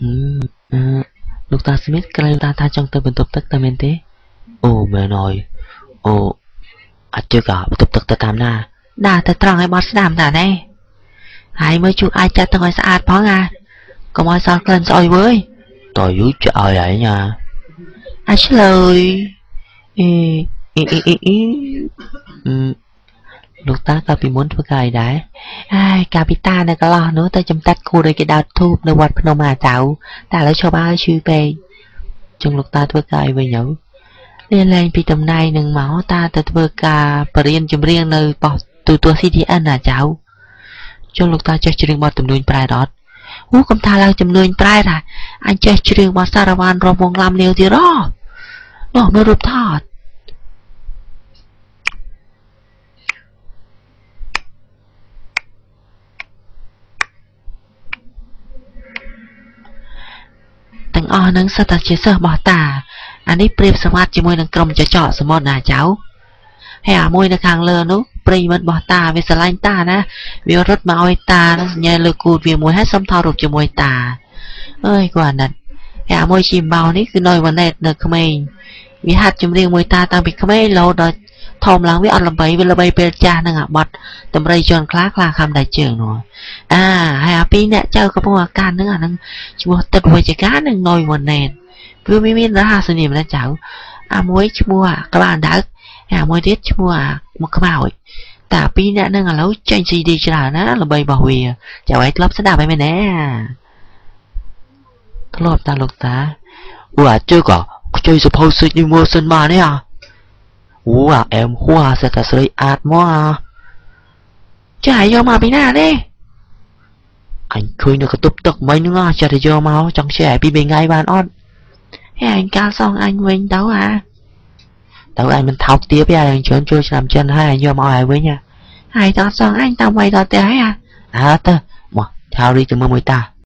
អឺលោកតាស្មីត ក្រែងតាថាចង់ទៅបន្ទប់ទឹក តើមែនទេ? អូ មែនហើយ។ អូ អាចជើកបន្ទប់ទឹកទៅតាមណា? ដើរទៅត្រង់ឲ្យបត់ស្ដាំតាណែ ហើយមើលជួអាចចាត់ទឹកឲ្យស្អាតផង អាកុំឲ្យសល់ក្លិនស្អុយវើយ។ តយូរចាឲ្យហើយញ៉ា អាចឆ្លើយ អេអេអេអេអេ លោកតាកាលពីមុនធ្វើការអីដែរ? អាយ កាលពីតានៅកន្លោះនោះ ទៅចំតាត់គូដោយគេដោតធូបនៅវត្តភ្នំអាចៅ តែឥឡូវឈប់ហើយ ឈឺពេក។ ចុងលោកតាធ្វើការអីវិញទៅ? លាលែងពីតំណែងនឹងមក តាទៅធ្វើការបរៀនចម្រៀងនៅប៉ុស្តិ៍ទូទស្សន៍ CTN ណាចៅ។ ចុងលោកតាចេះច្រៀងបទទំនួញប្រែអត់? អូ កុំថាឡើងចំនួនប្រែថា អញចេះច្រៀងបទសារ៉ាវ៉ានរំវងឡាំលាវទៀតហ៎ នោះមើលរូបថតទាំងអស់ហ្នឹង សិតតែជាសិស្សរបស់តា។ អានេះប្រៀបសវត្ថជាមួយនឹងក្រុមចចកសមុទ្រណាចៅ ហើយអាមួយនៅខាងលើនោះ ប្រិយមិត្តរបស់តា វាស្រឡាញ់តាណា វារត់មកឲ្យតានឹងសញ្ញាលើគូតវាមួយ ហើយសុំថតរូបជាមួយតា អើយ គាត់អាណិត។ ហើយអាមួយជីបោនេះគឺណយវ៉ាណេតនៅក្មេង វាហាត់ចម្រៀងមួយតាតាំងពីក្មេងរហូតដល់ធំឡើង វាអត់ល្បី វាល្បីពេលចាស់នឹង អាបត់តម្រៃជន់ខ្លាខ្លាខំដៃជើងនោះ។ អាហើយអាពីរអ្នកចៅកំពុងអាការនឹង អានឹងឈ្មោះទឹកវិជ្ជការ និងណយវ៉ាណេត ព្រោះវាមានរហស្សនាមណាចៅ អាមួយឈ្មោះអាក្បាលអណ្ដើក អាមួយទៀតឈ្មោះអាមកខ្មោច។ តែពីរអ្នកនឹងឥឡូវចេញ CD ច្រើនណា ល្បីរបស់វា ចៅឯងធ្លាប់ស្ដាប់ហើយមែនទេ? ធ្លាប់តាលោកតា។ អូ អាជើកខ្ចីសភៅសិចនេះមើលសិនបានទេ? អាអូ អាអែមហួសិតតែស្រីអាតមក អាចា យកមកពីណាទេ? អញឃើញនៅកន្ទប់ទឹកមិញហ្នឹង ចេះតែយកមក ចង់ជែពី3ថ្ងៃបានអត់? ហេ អញកាលសងអញវិញទៅ អាទៅ អញមិនថោកទាបទេ អញច្រើនជួយឆ្នាំចិនហើយ អញយកមកឲ្យវិញ។ ហើយតអត់សងអញតាមវាយដល់ផ្ទះហើយ អាអើទៅមកឆារីទៅមើលមួយតា